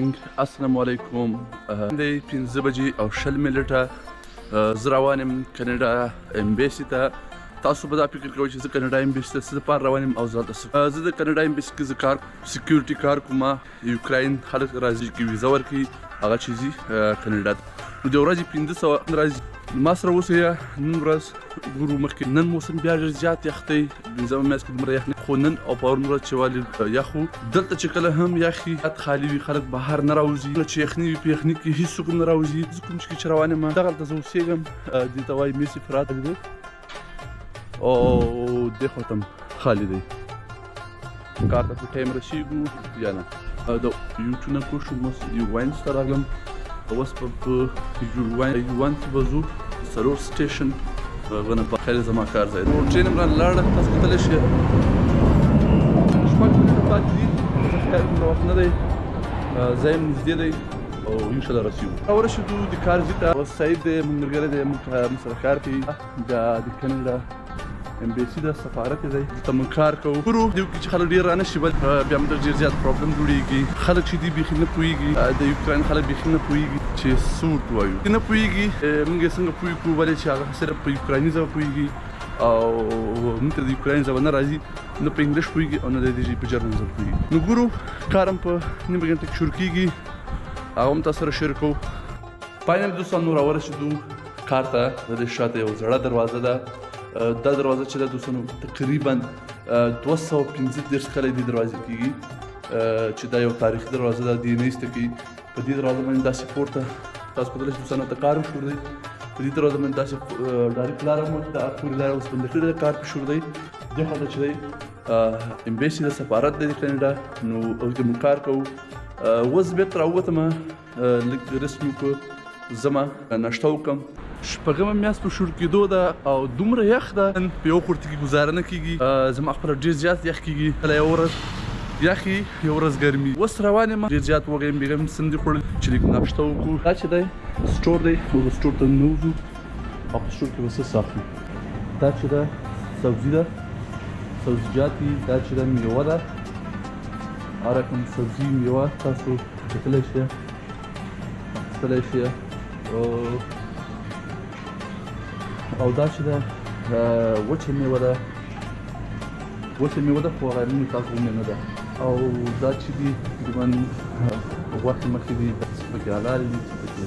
السلام علیکم. دی 5 بجې او 20 منټه زه روان یم کاناډا embassy ته. تاسو به دا فکر کوئ چې زه کاناډا embassy ته څه لپاره روان یم او زه هلته زه د کاناډا embassy کې زه کار security کار کوم. یوکراین خلک راځي چې ویزه ورکوي، هغه چې ځي کاناډا ته، نو د ورځې 500 راځي. ما سره اوسئ. نن ورځ ګورو مخکې نن موسم بیا ډېر زیات یخ دی، پنځمه میاشت کې دومره یخ نه، خو نن او پرون ورځ چې والي یخ و. دلته چې کله هم یخ وي خالي وي، خلک بهر نه راوځي. چې یخني وي په یخني کې هېڅوک هم نه راوځي. زه کوم چې روان یم دغلته زه اوسېږم، دې ته وایي میسي فرات دی او دې خوا ته هم خالي دی. کار ته په time رسېږو یا نه. د U2 نه کوز شوم، اوس U1 ته راغلم. اوس په U1 کې به ځو، څلور station هغه نه په خیر زما کار ځای. نو train هم رانه لاړه، تاسو کتلی شئ 6 منټه پاتې دي. زه خیال دومره وخت نه دی، ځای هم نږدې دی او انشاءالله رسېږو. ورسېدو د کار ځای ته. اوس سعید دی، موږ ملګری دی، موږ سره کار کوي. دا د کاناډا embassy ده، سفارت دی، دلته موږ کار کوو. ګورو دیو کې چې خلک ډېر رانه شي، بل بیا موږ ته ډېر زیات problem جوړېږي. خلک چې دي بیخي نه پوهېږي، د یوکراین خلک بیخي نه پوهېږي چې څه ورته وایو، نه پوهېږي موږ یې څنګه پوه کړو، ولې چې هغه صرف په یوکرایني ژبه پوهېږي او موږ ته د یوکراین ژبه نه راځي، نه په English پوهېږي او نه د دې په جرمن ژبه پوهېږي. نو ګورو کار هم په نیمه ګنټه کې شروع کېږي، هغه هم تاسو سره share کوو. Final دوستان نو راورسېدو کار ته. د دې شاته یو زړه دروازه ده. دا دروازه چې ده دوستانو تقریبا 235 کاله دې دروازې کېږي، چې دا یو تاریخي دروازه ده، دې نه ایسته کوي. په دې دروازه باندې داسې پورته تاسو کتلی شئ دوستانو ته کار هم شروع دی. په دې دروازه باندې داسې direct لاره هم ده، پورې لاره اوس بنده کړې ده، کار پرې شروع دی. دې خوا ته چې دی embassy د سفارت دی د کاناډا، نو هلته موږ کار کوو. اوس بېرته راووتم، لږ rest مې وکړو، زما ناشته وکړم. شپږمه میاشت په شروع کېدو ده او دومره یخ ده، نن په یو کورتي کې ګزاره نه کېږي. زما خپله ډېر زیات یخ کېږي، کله یوه ورځ یخ وي، یوه ورځ ګرمي. اوس روان یم، ډېر زیات وږی یم، بېګا مې څه نه دي خوړلي چې لږ ناشته وکړو. دا چې دی store دی، موږ store ته ننوځو او په store کې به څه اخلو. دا چې ده سبزي ده، سبزیجات دي. دا چې ده میوه ده، هر رقم سبزي میوه تاسو کتلی شئ، اخیستلی شئ. او دا چې ده وچه میوه ده، وچه میوه ده خو هغه موږ تاسو غوندې نه ده. او دا چې دي تقریبا غوښې مخې دي، څه پکې حلالې دي، څه پکې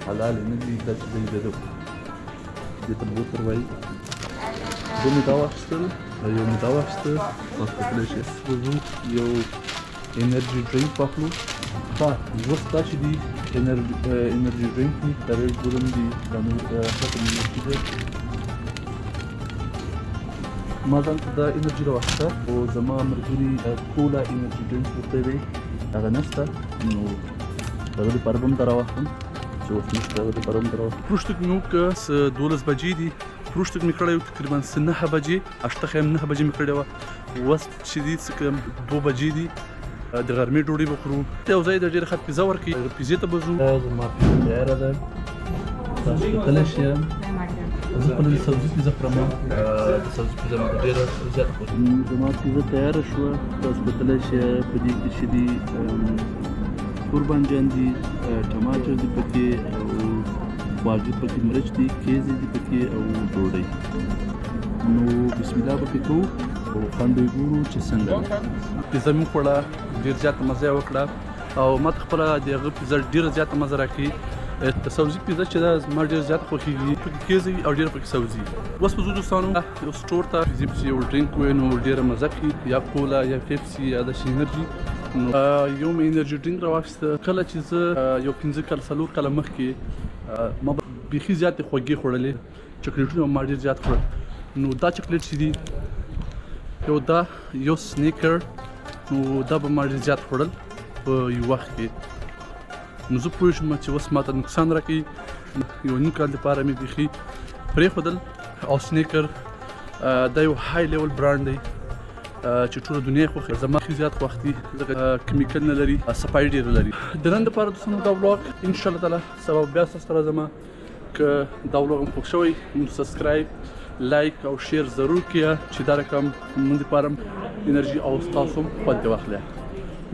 حلالې نه دي. دا چې دی دې ته بوتر وایي. دوه مې دا واخیستل، یو مې دا واخیسته. تاسو کتلی شئ. یو energy drink واخلو. ښه اوس دا چې دي energy drink دي، دا Red Bull هم دي، دا نور ختم انرژي ده. ما ځان ته دا انرژي راواخیسته، خو زما ملګري cola energy drink غوښتی دی، هغه نشته، نو د هغه دپاره به هم دا راواخلم چې اوس نشته، د هغه دپاره هم دا راواخلم. پروشتک مې وکړه، څه 12 بجې دي، پروشتک مې کړی و تقریبا څه 9 بجې، اشته خیم 9 بجې مې کړې وه. اوس چې دي څه کم 2 بجې دي، د غرمې ډوډۍ به خورو. یو ځای د ډېر ښه پیزه ورکوي، هغه پیزې ته به ځو. زما پیزه تیاره ده، تاسو کتلی شئ. زه خپله د سبزي پیزه خورم، د سبزي پیزه مې ډېره زیاته خوښېږي. زما پیزه تیاره شوه، تاسو کتلی شئ. په دې کې چې دي توربانجان دي، ټماټر دي پکې، او خواږه پکې مرچ دي، کیزې دي پکې، او ډوډۍ. نو بسم الله به پرې کوو او خوند به یې ګورو چې څنګه ده. پیزه مې وخوړه، ډېر زیاته مزه یې وکړه او ما ته خپله د هغه پیزه ډېره زیاته مزه راکوي. د سبزي پیزه چې ده زما ډېر زیات خوښېږي، پکې کیزه وي او ډېره پکې سبزي. اوس به ځو دوستانو یو store ته، پیزې پسې یو drink وي، نو ډېره مزه کوي، یا cola یا پیپسي یا داسې انرژي. نو یو مې energy drink راواخیسته. کله چې زه یو 5 کاله 4 کاله مخکې ما به بیخي زیاتې خوږې خوړلې، چاکلیټونه ما ډېر زیات خوړل. نو دا چاکلیټ چې دي یو دا یو Snickers، نو دا به ما ډېر زیات خوړل په یو وخت کې. نو زه پوه شوم چې اوس ما ته نقصان راکوي. یو نیم کال دپاره مې بیخي پرېښودل. او Snickers دا یو high level brand دی چې ټوله دنیا یې خوښوي، زما ښه زیات خوښ دي، ځکه chemical نه لري، صفایي ډېره لري. د نن دپاره دوستانو دا vlog، انشاءالله تعالی سبا بیا ستاسو سره راځم. که دا vlog هم خوښ شوی نو subscribe، like او share ضرور کړئ چې دا رقم موږ دپاره هم انرژي او ستاسو هم خوند ترې واخلئ.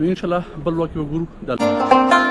نو انشاءالله بل وخت به ګورو.